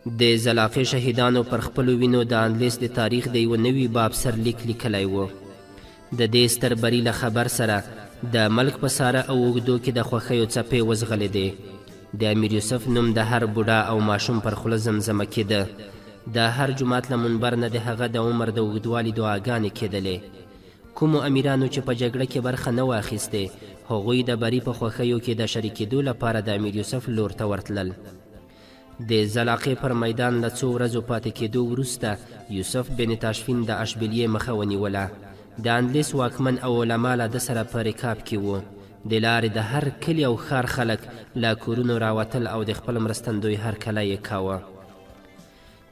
د زلاقې شهیدانو پر خپلو وینو د اندلس د تاریخ د یوه نوي باب سرلیک لیکلی و. د دې ستر بري له خبر سره د ملک په ساره او اوږدو کې د خوښیو څپې وځغلېدې. د امیر یوسف نوم د هر بوډا او ماشوم پر خوله زمزمه کېده. د هر جومات له منبر نه د هغه د عمر د اوږدوالي دعاګانې کېدلې. کومو امیرانو چې په جګړه کې برخه نه وه اخیستې، هغوی د بري په خوښیو کې د شریکېدو لپاره د امیر یوسف لور ته ورتلل. د زلاقې پر میدان له څو ورځو پاتې کېدو وروسته یوسف بن تاشفین د اشبیلیې مخه ونیوله. د اندلس واکمن او علما له ده سره په رکاب کې وو. د لارې د هر کلي او ښار خلک له کورونو راوتل او د خپل مرستندوی هرکلی یې کاوه.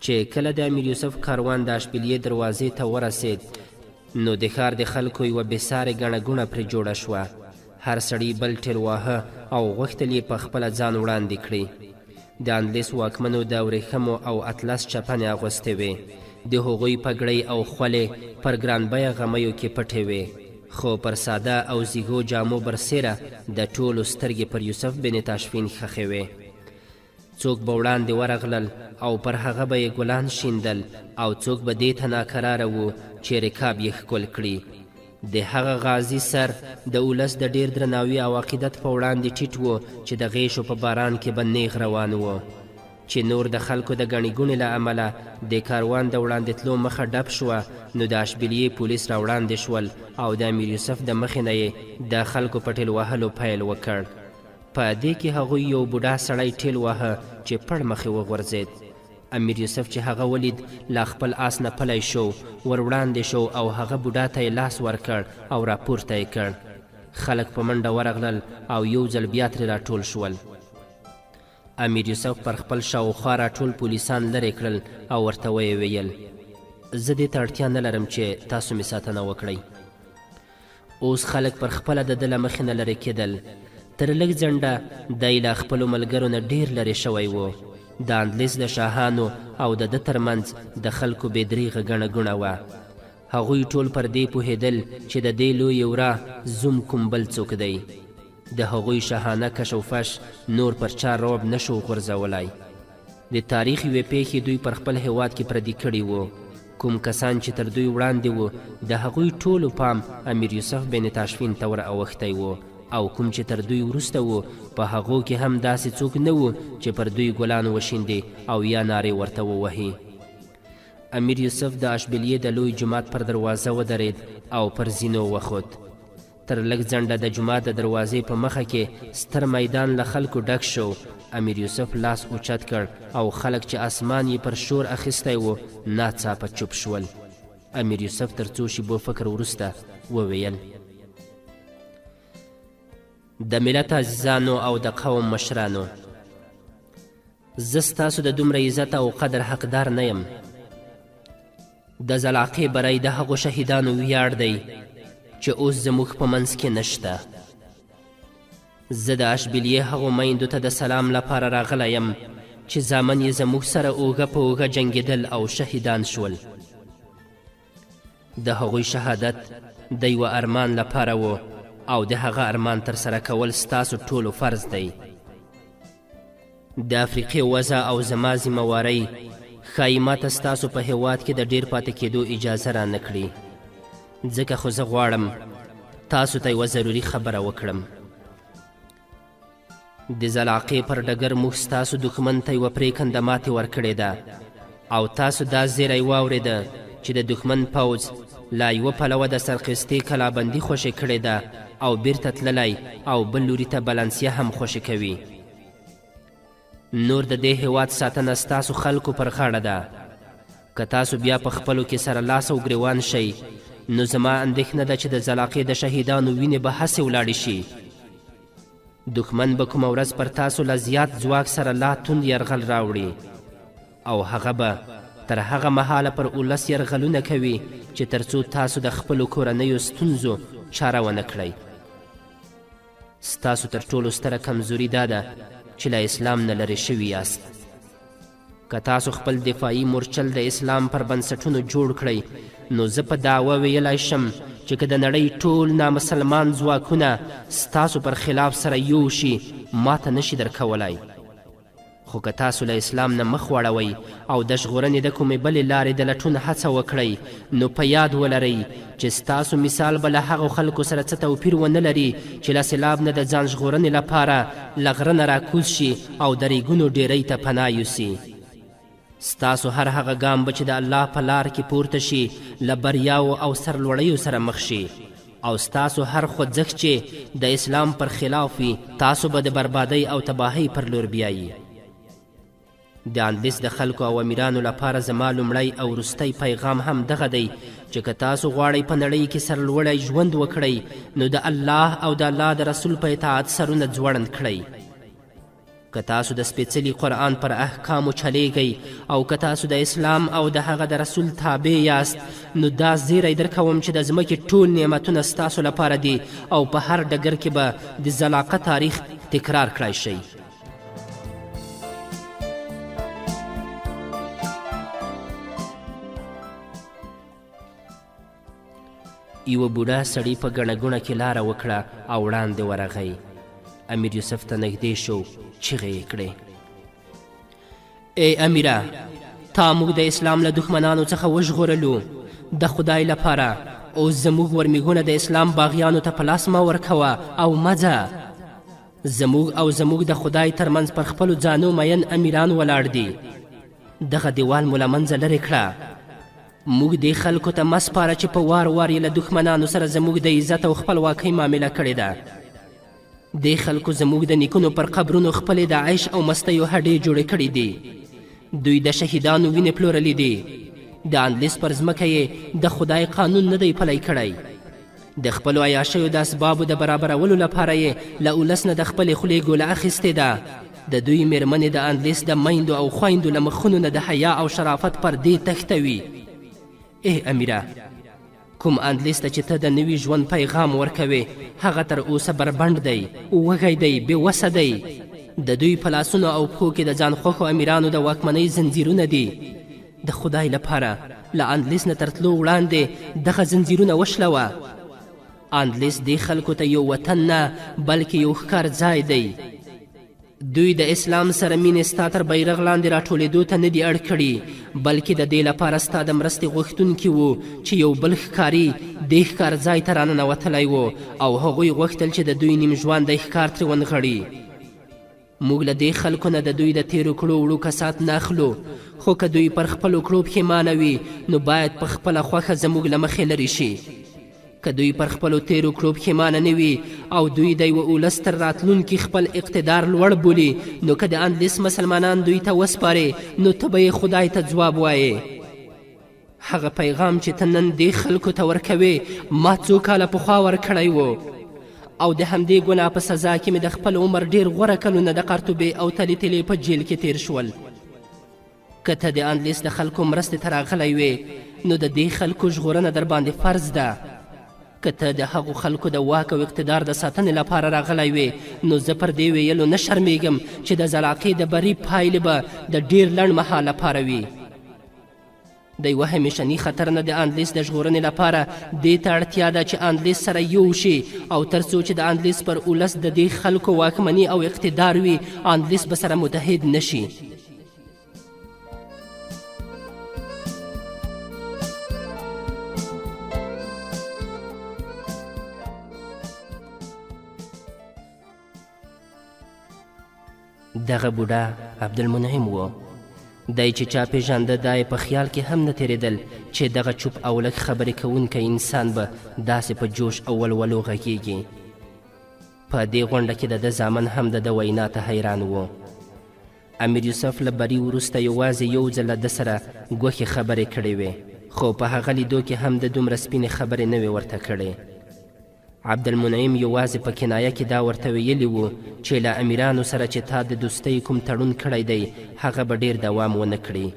چې کله د امیر یوسف کاروان د اشبیلیې دروازې ته ورسېد، نو د ښار د خلکو یوه بې سارې ګڼه ګوڼه پرې جوړه شوه. هر سړي بل ټېل واهه او غوښتل یې په خپله ځان وړاندې کړي. د اندلس واکمنو د ورېښمو او اطلس چپنې اغوستې وې. د هغوی پګړۍ او خولې پر ګران بیه غمیو کې پټې وې. خو پر ساده او زیږو جامو برسېره د ټولو سترګې پر یوسف بن تاشفین ښخې وې. څوک به وړاندې ورغلل او پر هغه به یې ګلان شیندل او څوک به دې ته ناکراره وو چې رکاب یې ښکل کړي. د هغه غازي سر د اولس د ډېر درناوي او عقیدت په وړاندې ټیټ و چې د غېشو په باران کې به نېغ روان و. چې نور د خلکو د ګڼې ګوڼې له امله د کاروان د وړاندې تلو مخه ډب شوه نو د اشبیلیې پولیس راوړاندې شول او د امیر یوسف د مخې نه یې د خلکو په ټېل وهلو پیل وکړ. په دې کې هغوی یو بوډا سړی ټېل واهه چې پړ مخې وغورځېد. امیر یوسف چې هغه ولید له خپل آس نه پلی شو، ور وړاندې شو او هغه بوډا ته یې لاس ورکړ او راپورته یې کړ. خلک په منډه ورغلل او یو ځل بیا ترې راټول شول. امیر یوسف پر خپل شاوخوا راټول پولیسان لرې کړل او ورته ویې ویل، زه دې ته اړتیا نه لرم چې تاسو مې ساتنه وکړئ. اوس خلک پر خپله د ده له مخې نه لرې کېدل. تر لږ ځنډه دی له خپلو ملګرو نه ډېر لرې شوی و. د اندلس د شاهانو او د ده تر منځ د خلکو بې درېغه ګڼه ګوڼه وه. هغوی ټول پر دې پوهېدل چې د دې لویې ورا زوم کوم بل څوک دی. د هغوی شاهانه کش او فش نور پر چا رعب نه شو غورځولای. د تاریخ یوې پېښې دوی پر خپل هېواد کې پردي کړي وو. کوم کسان چې تر دوی وړاندې وو، د هغوی ټولو پام امیر یوسف بن تاشفین ته ور اوښتی و او کوم چې تر دوی وروسته وو، په هغو کې هم داسې څوک نه وو چې پر دوی ګلان وشیندي او یا نارې ورته ووهي. امیر یوسف د اشبیلیې د لوی جومات پر دروازه ودرېد او پر زینو وخوت. تر لږ ځنډه د جومات د دروازې په مخه کې ستر میدان له خلکو ډک شو، امیر یوسف لاس اوچت کړ او خلک چې اسمان یې پر شور اخیستی و، ناڅاپه چوپ شول. امیر یوسف تر څو شیبو فکر وروسته وویل. د ملت عزیزانو او د قوم مشرانو! زه ستاسو د دومره عزت او قدر حقدار نه یم. د زلاقې بری د هغو شهیدانو ویاړ دی چې اوس زموږ په منځ کې نشته. زه د اشبیلیې هغو میندو ته د سلام لپاره راغلی یم چې زامن یې زموږ سره اوږه په اوږه جنګېدل او شهیدان شول. د هغوی شهادت د یوه ارمان لپاره و او د هغه ارمان ترسره کول ستاسو ټولو فرض دی. د افریقې وضع او زما ذمه وارۍ ښايي ماته ستاسو په هېواد کې د ډېر پاتې کېدو اجازه را نه کړي، ځکه خو زه غواړم تاسو ته یوه ضروري خبره وکړم. د زلاقې پر ډګر موږ ستاسو دښمن ته یوه پرېکنده ماتې ورکړې ده او تاسو دا زیری واورېده چې د دښمن پوځ له یوه پلوه د سرقسطې کلابندي خوشې کړې ده او بیرته تللی او بل لوري ته بلنسیه هم خوشې کوي. نور د دې هېواد ساتنه ستاسو خلکو پر غاړه ده. که تاسو بیا په خپلو کې سره لاس او ګریوان شئ، نو زما اندېښنه ده چې د زلاقې د شهیدانو وینې به هسې ولاړې شي. دښمن به کومه ورځ پر تاسو له زیات ځواک سره لا توند یرغل راوړي او هغه به تر هغه مهاله پر اولس یرغلونه کوي چې تر څو تاسو د خپلو کورنیو ستونزو چاره ونه کړئ. ستاسو تر ټولو ستره کمزوري دا ده چې له اسلام نه لرې شوي یاست. که تاسو خپل دفاعي مورچل د اسلام پر بنسټونو جوړ کړئ نو زه په دعوه ویلای شم چې که د نړۍ ټول نامسلمان ځواکونه ستاسو پر خلاف سره یو شي ماته نشي درکولای. خو که تاسو له اسلام نه مخ واړوئ او د ژغورنې د کومې بلې لارې د لټون هڅه وکړئ نو په یاد ولرئ چې ستاسو مثال به له هغو خلکو سره څه توپیر ونه لري چې له سیلاب نه د ځان ژغورنې لپاره له غره نه راکوز شي او د ریګونو ډیرۍ ته پناه یوسي. ستاسو هر هغه ګام به چې د الله په لار کې پورته شي له بریاوو او سرلوړیو سره مخ شي او ستاسو هر خوځښت چې د اسلام پر خلاف وي تاسو به د بربادۍ او تباهۍ پر لور بیایي. د اندلس د خلکو او امیرانو لپاره زما لومړی او وروستی پیغام هم دغه دی چې که تاسو غواړئ په نړۍ کې سرلوړی ژوند وکړئ نو د الله او د الله د رسول په اطاعت سرونه ځوړند کړئ. که تاسو د سپېڅلي قرآن پر احکامو چلېږئ او که تاسو د اسلام او د هغه د رسول تابع یاست نو دا زیری درکوم چې د ځمکې ټول نعمتونه ستاسو لپاره دي او په هر ډګر کې به د زلاقه تاریخ تکرار کړای شئ. یوه بوډا سړي په ګڼه ګوڼه کې لاره وکړه او وړاندې ورغی. امیر یوسف ته نږدې شو، چیغې یې کړې: ای امیره! تا موږ د اسلام له دښمنانو څخه وژغورلو، د خدای لپاره اوس زموږ ورمیږونه د اسلام باغیانو ته په لاس مه ورکوه او مه ځه. زموږ او زموږ د خدای ترمنځ پر خپلو ځانو مین امیران ولاړ دي. دغه دیوال مو له منځه لرې کړه. موږ دې خلکو ته مه سپاره چې په وار وار یې له دښمنانو سره زموږ د عزت او خپلواکۍ معامله کړې ده. دې خلکو زموږ د نیکونو پر قبرونو خپلې د عیش او مستیو هډې جوړې کړې دي. دوی د شهیدانو وینې پلورلې دي. د اندلس پر ځمکه یې د خدای قانون نه دی پلی کړی. د خپلو عیاشیو د اسبابو د برابرولو لپاره یې له اولس نه د خپلې خولې ګوله اخیستې ده. د دوی مېرمنې د اندلس د میندو او خویندو له مخونو نه د حیا او شرافت پردې تښتوي. ای امیره! کوم اندلس ته چې ته د نوي ژوند پیغام ورکوې، هغه تر اوسه بربنډ دی، وږی دی، بې وسه دی. د دوی په لاسونو او پښو کې د ځان خوښو امیرانو د واکمنۍ ځنځیرونه دي. د خدای لپاره له اندلس نه تر تلو وړاندې دغه ځنځیرونه وشلوه. اندلس دې خلکو ته یو وطن نه بلکې یو ښکار ځای دی. دوی د اسلام سره مینې ستا تر بیرغ لاندې راټولېدو ته نه دي اړ کړي، بلکې د دې لپاره ستا د مرستې غوښتونکي وو چې یو بل ښکاري دې ښکار ځای ته راننوتلی و او هغوی غوښتل چې د دوی نیم ژواندی ښکار ترې ونغړي. موږ له دې خلکو نه د دوی د تېرو کړو وړو کسات نه اخلو، خو که دوی پر خپلو کړو پښېمانه وي، نو باید په خپله خوښه زموږ له مخې لرې شي. که دوی پر خپلو تېرو کړو پښېمانه نه وي او دوی د یوه اولس تر راتلونکي خپل اقتدار لوړ بولي، نو که د اندلس مسلمانان دوی ته وسپارې، نو ته به یې خدای ته ځواب وایې. هغه پیغام چې ته نن دې خلکو ته ورکوې ما څو کاله پخوا ورکړی و او د همدې ګناه په سزا کې مې د خپل عمر ډېر غوره کلونه د قرطبې او تلې تلې په جیل کې تیر شول. که ته د اندلس د خلکو مرستې ته راغلی وې نو د دې خلکو ژغورنه در باندې فرض ده. که ته د هغو خلکو د واک او اقتدار د ساتنې لپاره راغلی وې نو زه پر دې ویلو نه شرمېږم چې د زلاقې د بري پایلې به د ډېر لنډ مهال لپاره وي. د یوه همیشني خطر نه د اندلس د ژغورنې لپاره دې ته اړتیا ده چې اندلس سره یو شي او تر څو چې د اندلس پر اولس د دې خلکو واکمني او اقتدار وي اندلس به سره متحد نه شي. دغه بوډا عبدالمنعم و. دی چې چا پېژانده دا یې په خیال کې هم نه تېرېدل چې دغه چوپ او لږ خبرې کوونکی انسان به داسې په جوش او ولولو غږېږي. په دې غونډه کې د ده زامن هم د ده وینا ته حیران وو. امیر یوسف له بري وروسته یوازې یو ځل له ده سره ګوښې خبرې کړې وې، خو په هغه لیدو کې هم ده دومره سپینې خبرې نه وې ورته کړې. عبدالمنعم یوازې په کنایه کې دا ورته ویلي وو چې له امیرانو سره چې تا د دوستۍ کوم تړون کړی دی هغه به ډیر دوام ونه کړي.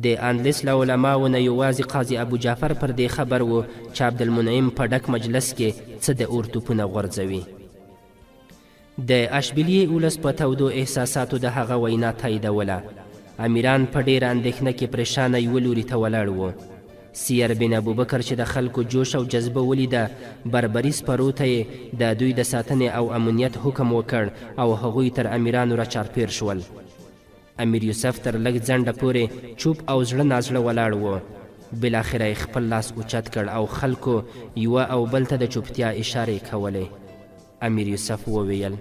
د اندلس له علماوو نه یوازې قاضي ابو جعفر پر دې خبر و چې عبدالمنعم په ډک مجلس کې څه د اور توپونه غورځوي. د اشبیلیې اولس په تودو احساساتو د هغه وینا تاییدوله. امیران په ډېره اندېښنه کې پرېشانه یوه لوري ته ولاړ وو. سیر بن ابوبکر چې د خلکو جوش او جذبه ولیده، بربري سپرو ته یې د دوی د ساتنې او امنیت حکم وکړ او هغوی تر امیرانو راچارپېر شول. امیر یوسف تر لږ ځنډه پورې چوپ او زړه نازړه ولاړ و. بالاخره یې خپل لاس اوچت کړ او خلکو یوه او بل ته د چوپتیا اشارې کولې. امیر یوسف وویل.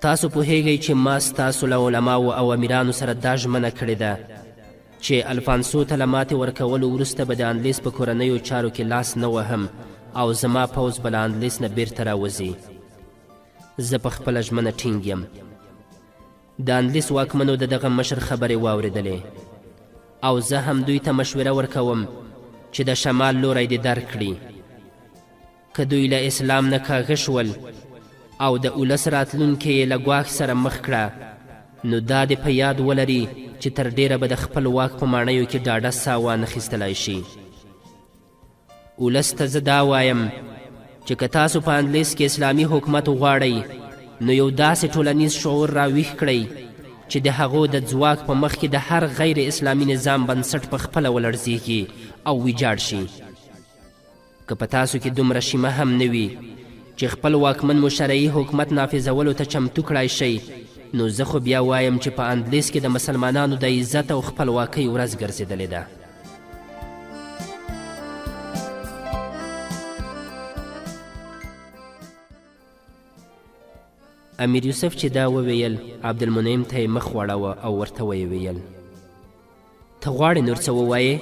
تاسو پوهیږئ چې ما ستاسو له علماوو او امیرانو سره دا ژمنه کړې ده چې الفانسو ته له ماتې ورکولو وروسته به د اندلیس په کورنیو چارو کې لاس نه وهم او زما پوځ به له اندلیس نه بیرته راوځي. زه په خپله ژمنه ټینګ یم. د اندلیس واکمنو د دغه مشر خبرې واورېدلې او زه هم دوی ته مشوره ورکوم چې د شمال لوری دې درک کړي. که دوی له اسلام نه کاږه شول او د اولس راتلونکې یې له ګواښ سره مخ کړه، نو دا دې په یاد ولري چې تر ډېره به د خپل واک په ماڼیو کې ډاډه ساه وانخیستلای شي. اولس ته زه دا وایم چې که تاسو په اندلیس کې اسلامي حکومت غواړئ، نو یو داسې ټولنیز شعور راویښ کړئ چې د هغو د ځواک په مخ کې د هر غیر اسلامي نظام بنسټ په خپله ولړزیږي او ویجاړ شي. که په تاسو کې دومره شیمه هم نه وي چې خپل واکمن مو شرعي حکومت نافذولو ته چمتو کړای شئ، نو زه خو بیا وایم چې په اندلیس کې د مسلمانانو د عزت او خپلواکۍ ورځ ګرځېدلې ده. امیر یوسف چې دا وویل، عبدالمنعم ته یې مخ واړاوه او ورته ویې ویل. ته غواړې نور څه ووایې؟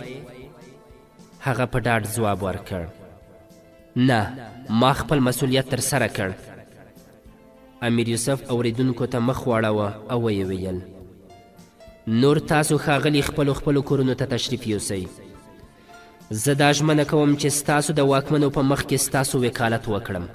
هغه په ډاډ ځواب ورکړ، نه، ما خپل مسولیت تر سره کړ. امیر یوسف اوریدونکو ته مخ واړاوه او ویې ویل، نور تاسو ښاغلي خپلو خپلو کورونو ته تشریف یوسئ. زه دا ژمنه کوم چې ستاسو د واکمنو په مخ کې ستاسو وکالت وکړم.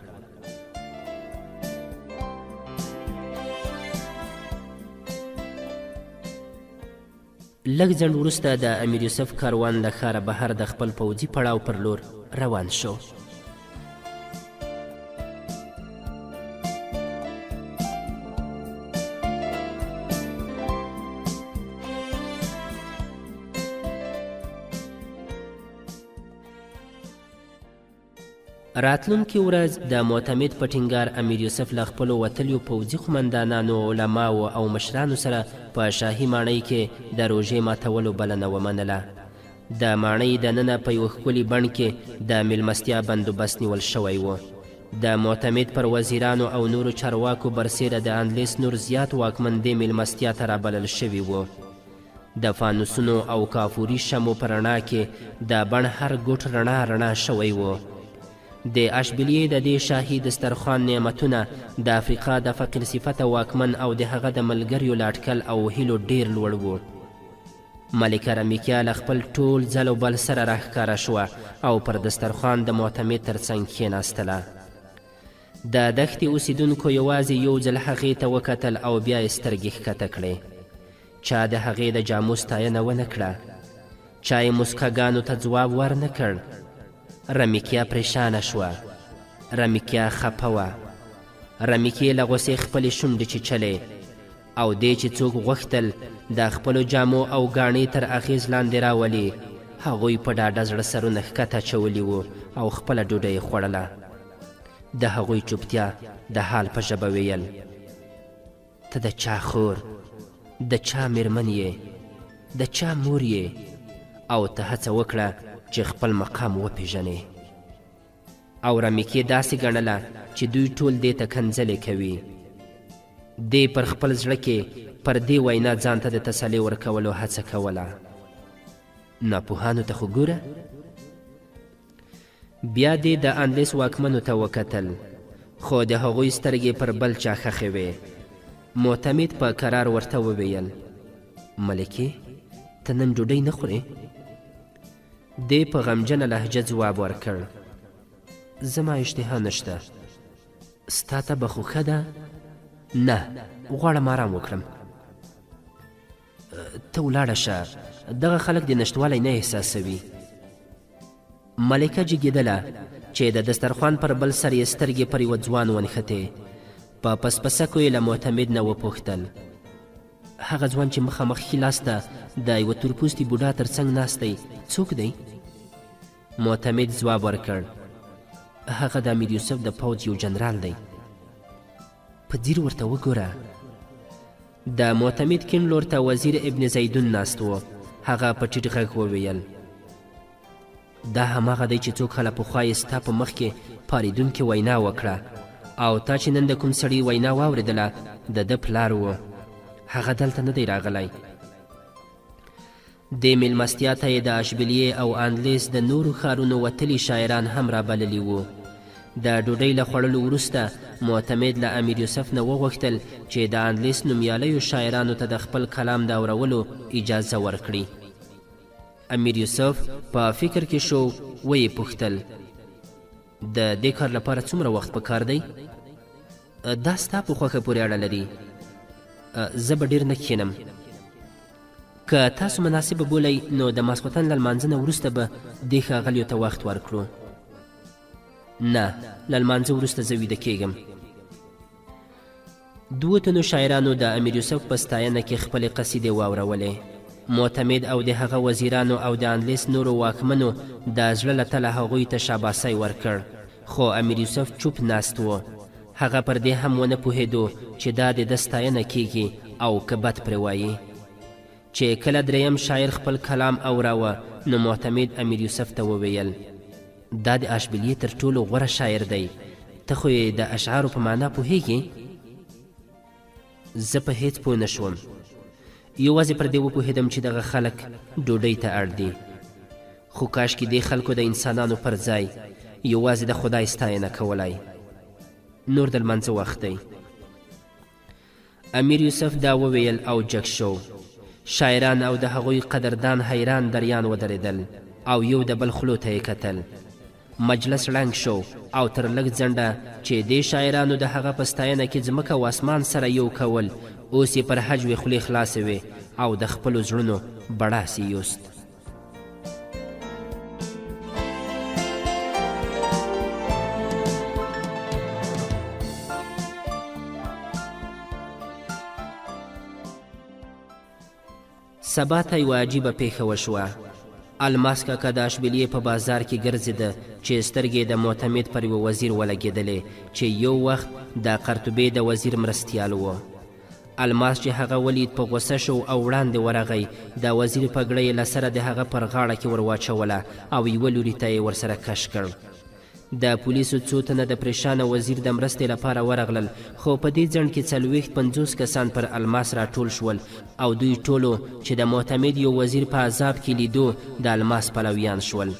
لږ ځنډ وروسته د امیر یوسف کاروان له ښاره بهر د خپل پوځي پړاو پر لور روان شو. راتلونکې ورځ د معتمد په ټینګار امیر یوسف له خپلو وتلیو پوځي قومندانانو، علماوو او مشرانو سره په شاهي ماڼۍ کې د روژې ماتولو بلنه ومنله. د ماڼۍ دننه په یوه ښکلي بڼ کې د میلمستیا بندوبست نیول شوی و. د معتمد پر وزیرانو او نورو چارواکو برسېره د اندلیس نور زیات واکمن دې میلمستیا ته رابلل شوي وو. د فانوسونو او کافوري شمعو په رڼا کې د بڼ هر ګوټ رڼا رڼا شوی و. د اشبیلیې د دې شاهي دسترخوان نعمتونه د افریقا د فقیر صفته واکمن او د هغه د ملګریو له اټکل او هیلو ډېر لوړ وو. ملکه رمیکیا له خپل ټول ځل و بل سره راښکاره شوه او پر دسترخوان د معتمد تر څنګ کښېناستله. د دښتې اوسېدونکو یوازې یو ځل هغې ته وکتل او بیا یې سترګې ښکته کړې. چا د هغې د جامو ستاینه ونه کړه. چا یې موسکاګانو ته ځواب ورنه کړ. رمیکیا پرېشانه شوه. رمیکیا خپه وه. رمیکې له غوسې خپلې شونډې چیچلې او دې چې څوک غوښتل د خپلو جامو او ګاڼې تر اغېز لاندې راولي، هغوی په ډاډه زړه سرونه ښکته اچولي وو او خپله ډوډۍ یې خوړله. د هغوی چوپتیا د حال په ژبه ویل، ته د چا خور، د چا میرمن یې، د چا مور یې او ته هڅه وکړه چې خپل مقام وپیژنې. او رمیکې داسې ګڼله چې دوی ټول دې ته کنځلې کوي. دې پر خپل زړه کې پر دې وینا ځان ته د تسلې ورکولو هڅه کوله. ناپوهانو ته خو ګوره! بیا دې د اندلیس واکمنو ته وکتل، خو د هغوی سترګې پر بل چا ښخې وې. معتمد په کرار ورته وویل، ملکې، ته نن ډوډۍ نه خورې؟ دې په غمجنه لهجه ځواب ورکړ، زما اشتها نشته. ستا طبع خو ښه ده؟ نه، غواړم آرام وکړم. ته ولاړه شه، دغه خلک د نشتوالی نه احساسوي. ملکه جګېدله چې د دسترخوان پر بل سر یې سترګې پر یوه ځوان ونښتې. په پسپسکو یې له معتمد نه وپوښتل، هغه ځوان چې مخامخ ښي لاس ته د یوه تورپوستي بوډا تر څنګ ناست دی، څوک دی؟ معتمد ځواب ورکړ، هغه د امیر یوسف د پوځ یو جنرال دی. په ځیر ورته وګوره. د معتمد کیڼ لور ته وزیر ابن زیدون ناست و. هغه په ټیټ غږ وویل. دا هماغه دی چې څو کاله پخوا یې ستا په مخ کې پارېدونکې وینا وکړه او تا چې نن د کوم سړي وینا واورېدله د ده پلار و. هغه دلته نه دی راغلی. دې مېلمستیا ته یې د اشبیلیې او اندلیس د نورو ښارونو وتلي شاعران هم رابللي وو. د ډوډۍ له خوړلو وروسته معتمد له امیر یوسف نه وغوښتل چې د اندلیس نومیالیو شاعرانو ته د خپل کلام د اورولو اجازه ورکړي. امیر یوسف په فکر کې شو، ویې پوښتل، د دې کار لپاره څومره وخت په کار دی؟ دا ستا په خوښه پورې اړه لري. زه به ډېر نه کښېنم. که تاسو مناسبه بولئ نو د ماسخوتن له لمانځه نه وروسته به دې ښاغلیو ته وخت ورکړو. نه، له لمانځه وروسته زه ویده کېږم. دوو تنو شاعرانو د امیر یوسف په ستاینه کې خپلې قصیدې واورولې. معتمد او د هغه وزیرانو او د اندلیس نورو واکمنو د زړه له تله هغوی ته شاباسی ورکړ، خو امیر یوسف چوپ ناست و. هغه پر دې هم ونه پوهېدو چې دا د ده ستاینه کېږي او که بد پرې وایي. چې کله درېیم شاعر خپل کلام اوراوه نو معتمد امیر یوسف ته وویل. دا د آشبیلیې تر ټولو غوره شاعر دی، ته خو یې د اشعارو په معنا پوهېږې؟ زه په هېڅ پوه نه شوم، یوازې پر دې وپوهېدم چې دغه خلک ډوډۍ ته اړ دي. خو کاشکې دې خلکو د انسانانو پر ځای یوازې د خدای ستاینه کولای. نور د لمانځه وخت دی. امیر یوسف دا وویل او جګ شو. شاعران او د هغوی قدردان حیران دریان ودرېدل او یو د بل خولو ته یې کتل. مجلس ړنګ شو او تر لږ ځنډه چې دې شاعرانو د هغه په ستاینه کې ځمکه او اسمان سره یو کول، اوس یې پر هجوې خولې خلاصې وې او د خپلو زړونو بړاس یې یوست. سبا ته یوه عجیبه پیښه وشوه. الماس کاکا د اشبیلیې په بازار کې ګرځېده چې سترګې یې د معتمد پر یوه وزیر ولګېدلې چې یو وخت د قرطبې د وزیر مرستیال و. الماس چې هغه ولید په غوسه شو او وړاندې ورغی، د وزیر پګړۍ یې له سره د هغه پر غاړه کې ور واچوله او یوه لوري ته یې ورسره کش کړ. د پولیسو څو تنه د پرېشانه وزیر د مرستې لپاره ورغلل، خو په دې ځنډ کې 40 50 کسان پر الماس راټول شول او دوی ټولو چې د معتمد یو وزیر په عذاب کې لیدو د الماس پلویان شول.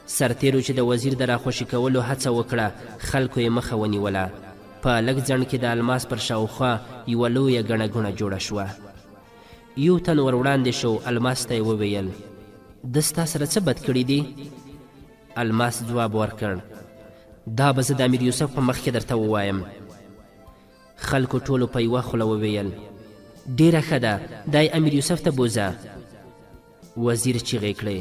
سرتېرو چې د وزیر د راخوشي کولو هڅه وکړه، خلکو یې مخه ونیوله. په لږ ځنډ کې د الماس پر شاوخوا یوه لویه ګڼه ګوڼه جوړه شوه. یو تن ور وړاندې شو، الماس ته یې وویل، ده ستا سره څه بد کړي دي؟ الماس ځواب ورکړ، دا به زه د امیر یوسف په مخ کې درته ووایم. خلکو ټولو په یوه خوله وویل، ډېره ښه ده، دا یې امیر یوسف ته بوځه. وزیر چیغې کړې،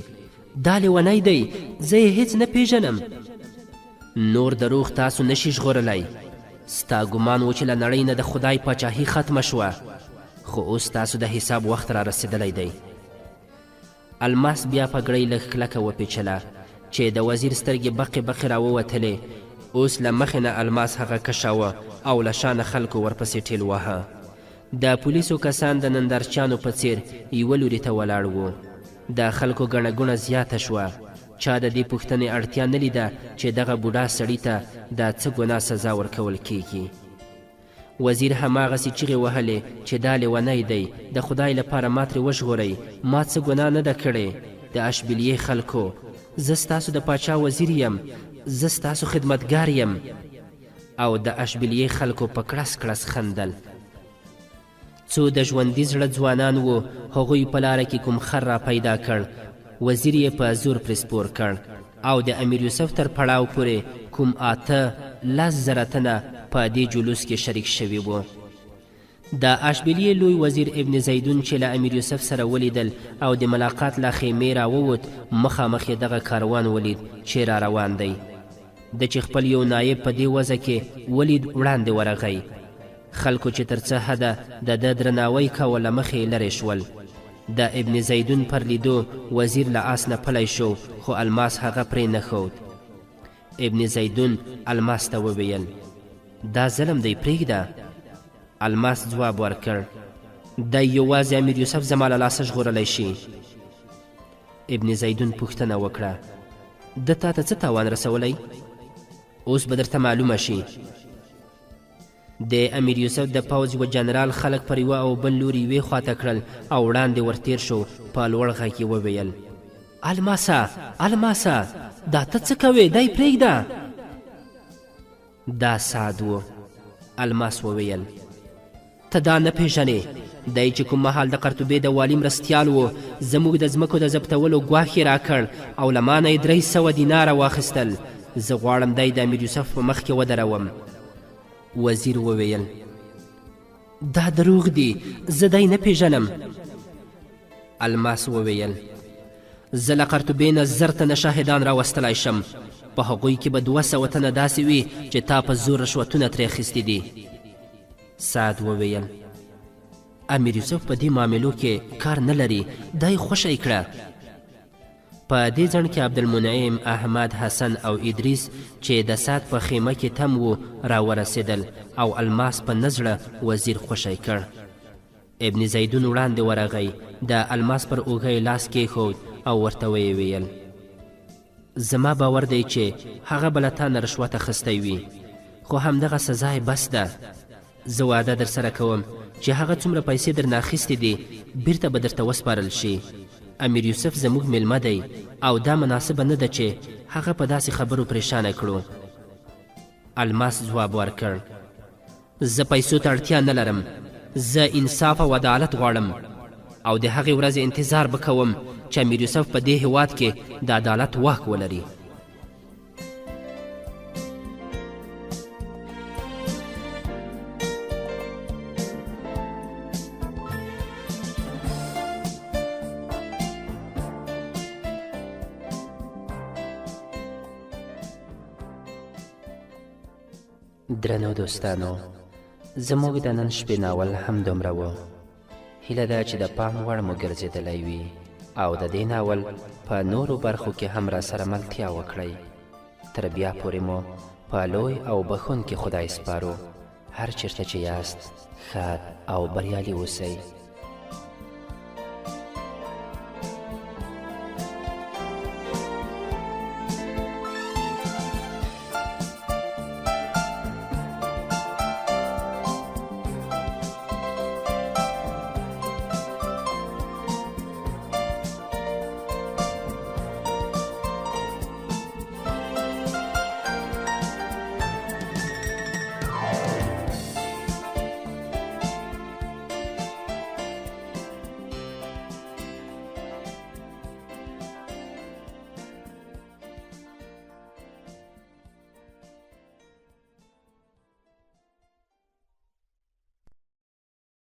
دا لیونی دی، زه یې هیڅ نه پیژنم. نور دروغ تاسو نشي ژغورلی. ستا ګمان و چې له نړۍ نه د خدای پاچاهي ختمه شوه، خو اوس ستاسو د حساب وخت را رسېدلی دی. الماس بیا پګړۍ لږ کلکه وپیچله چې د وزیر سترګې بقې بقې راووتلې. اوس له مخې نه الماس هغه کشاوه او له شانه خلکو ورپسې ټیل واهه. د پولیسو کسان د نندارچیانو په څیر یوه لوري ته ولاړ وو. د خلکو ګڼه ګوڼه زیاته شوه. چا د دې پوښتنې اړتیا نه لیده چې دغه بوډا سړي ته د څه ګناه سزا ورکول کیږي. وزیر هماغسې چیغې وهلې چې دا لیونی دی، د خدای لپاره ما ترې وژغورئ، ما څه ګناه نه ده کړې، د اشبیلیې خلکو! زه ستاسو د پاچا وزیر یم، زه ستاسو خدمتګار یم. او د اشبیلیې خلکو په کړس کړس خندل. څو د ژوندي زړه ځوانان وو، هغوی په لاره کې کوم خر را پیدا کړ، وزیر یې په زور پرې سپور کړ او د امیر یوسف تر پړاو پورې کوم 8، 10,000 تنه په دې جلوس کې شریک شوي وو. د اشبیلیې لوی وزیر ابن زیدون چې له امیر یوسف سره ولیدل او د ملاقات له خیمې راووت، مخامخ یې دغه کاروان ولید چې را روان دی. ده چې خپل یو نایب په دې وضع کې ولید وړاندې ورغی. خلکو چې تر څه حده د ده درناوی کاوه له مخې یې لرې شول. د ابن زیدون پر لیدو وزیر له آس نه پلی شو خو الماس هغه پرې نه ښود. ابن زیدون الماس ته وویل، دا ظلم دی پرېږده. الماس ځواب ورکړ. دی یوازې امیر یوسف زما له لاسه ژغورلی شي. ابن زیدون پوښتنه وکړه: ده تا ته څه تاوان رسولی؟ اوس به درته معلومه شي. د امیر یوسف د پوځ یوه جنرال خلک پر یوه او بل لوري یوې خواته کړل او وړاندې ورتېر شو، په لوړ غږ یې وویل: الماسه! الماسه! دا ته څه کوې؟ دی پرېږده! دا سعد و. الماس وویل: ته دا نه پېژنې، دی چې کوم مهال د قرطبې د والي مرستیال و، زموږ د ځمکو د ضبطولو ګواښ یې راکړ او له ما نه یې 300 دیناره واخیستل. زه غواړم دی د امیر یوسف په مخ کې ودروم. وزیر وویل: دا دروغ دي، زه دی نه پېژنم. الماس وویل: زه له قرطبې نه 1000 تنه شاهدان راوستلای شم، په هغوی کې به 200 تنه داسې وي چې تا په زور رشوتونه ترې اخیستي دي. سعد وویل: امیر یوسف په دې معاملو کې کار نه لري، دا یې خوشی کړه. په دې ځنډ کې عبدالمنعم، احمد، حسن او ادریس چې د سعد په خیمه کې تم وو راورسېدل او الماس په نه زړه وزیر خوشی کړ. ابن زیدون وړاندې ورغی، د الماس پر اوږه یې لاس کېښود او ورته ویې ویل: زما باور دی چې هغه به له تا نه رشوت اخیستی وي، خو همدغه سزا یې بس ده. زه وعده درسره کوم چې هغه څومره پیسې درنه اخیستې دي، بیرته به درته وسپارل شي. امیر یوسف زموږ میلمه دی او دا مناسبه نه ده چې هغه په داسې خبرو پریشانه کړو. الماس ځواب ورکړ: زه پیسو ته اړتیا نه لرم، زه انصاف او عدالت غواړم او د هغې ورځې انتظار به کوم چې امیر یوسف په دې هیواد کې د عدالت واک ولري. درنو دوستانو، زموږ د نن شپې ناول هم دومره و. هیله ده چې د پام وړ مو ګرځېدلی وي او د دې ناول په نورو برخو کې هم را سره ملتیا وکړئ. تر بیا پورې مو په لوی او بښونکي خدای سپارو. هر چېرته چې یاست ښاد او بریالي اوسئ.